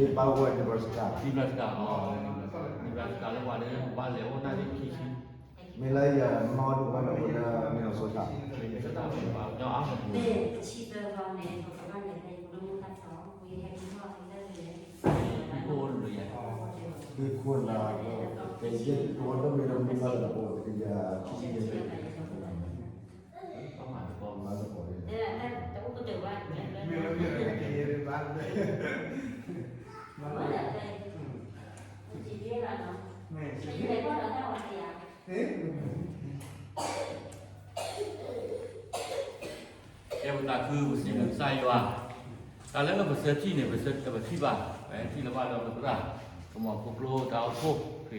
Nebraska, Nebraska လၢပှၤဒီး ဘၣ်လဲၤအိၣ်နၢ်ဒ့ခံဆံ, မ့ၢ်လၢယမါအိၣ်ဒံးဝဲန့ၣ် အိၣ်လၢ Minnesota, Minnesota ပှၤကညီအါမး, ဒ်ခိၣ်လၢယၤဒ်ခိၣ်လၢ ကယဲၢ်ကဝီၤဒိၣ်မ့ၢ်ဒီးမုၢ်လၢ်လၢပအိၣ်တကယၤခံဆံယဲၢ်, မ့ၢ်လၢမ့ၢ်လၢကယဲၢ်ဘၣ်, မ့ၢ်လၢမ့ၢ်လၢကယဲၢ်ဘၣ်, ကဲပသးခုပစံးဘျုးကစၢ်ယွၤ, တၢ်လၢပဆၢထံၣ်န့ၣ် ပဆၢထံၣ်ဘၣ်, ပထံၣ်လၢဘၣ်ဒီးပသရၣ်, ကမီၤခိၣ်ကျိတၢ်အိၣ်ဖှိၣ်,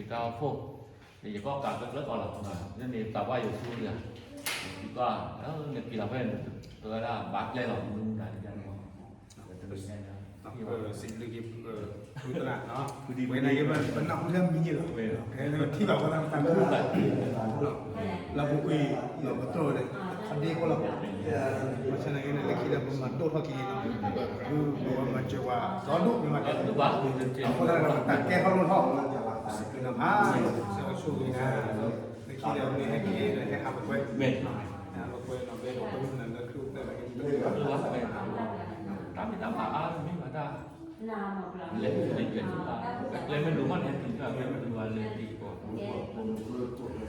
ခရံာ်တၢ်အိၣ်ဖှိၣ်, ယကီၢ်ကးကကျၢၢ်ကီးလီၤ, လၢန့ၣ်သးပှၢ်ယိၤဆူလံ, ယကီၢ်, နက့ၤလီၤဖဲန့ၣ်, တဝဲဒၣ်ဘၣ်ကျဲလီၤ မနုၤမတၤန့ၣ်, စံးဘျုးက့ၤ ဝဲန့ၣ် ပနၢ်ဟူထဲမံၤန့ၣ်လီၤ, ထံၣ်ဘၣ်ဝဲဒၣ်တၢ်မုၢ်လၢ်, လၢပူၤကွံာ် လီၤပသရိာ်န့ၣ်, အဒ့ဖိလီၤ, ဘၣ်ဆၣ်သနာ်က့န့ၣ် လၢခံဒီးပမၤဒိၣ်ထီၣ်က့ၤန့ၣ်, ပဝဲမၤစၢၤပှၤဒီဒိၣ်မး, အဃိသတးဒီးတၢ်ကဲထီၣ်လိၣ်ထီၣ်, စံးဘျုးနၤဖး, ဆၢဂ့ၤဆူနၤ, လၢခံဒီးမ့ၢ်ဟဲက့ၤဒီးဟဲဟးပကွဲ, ဟးပကွဲနီၤ, ဘဲဒီးပှၤမုၢ်နၤလၢကျိၣ်သဲး, တၢ်မ့ၢ်တၢ်မၤအါမ့ၢ်ဘၣ်တၢ် လဲၤတုၤလၢယွၤ, ကျဲမ့ၢ်ဒိးဘၣ်န့ၣ် ဟဲတုၤတၢ်ကျဲမ့ၢ်ဒိးဘၣ်လဲၤတံၤကီၢ်,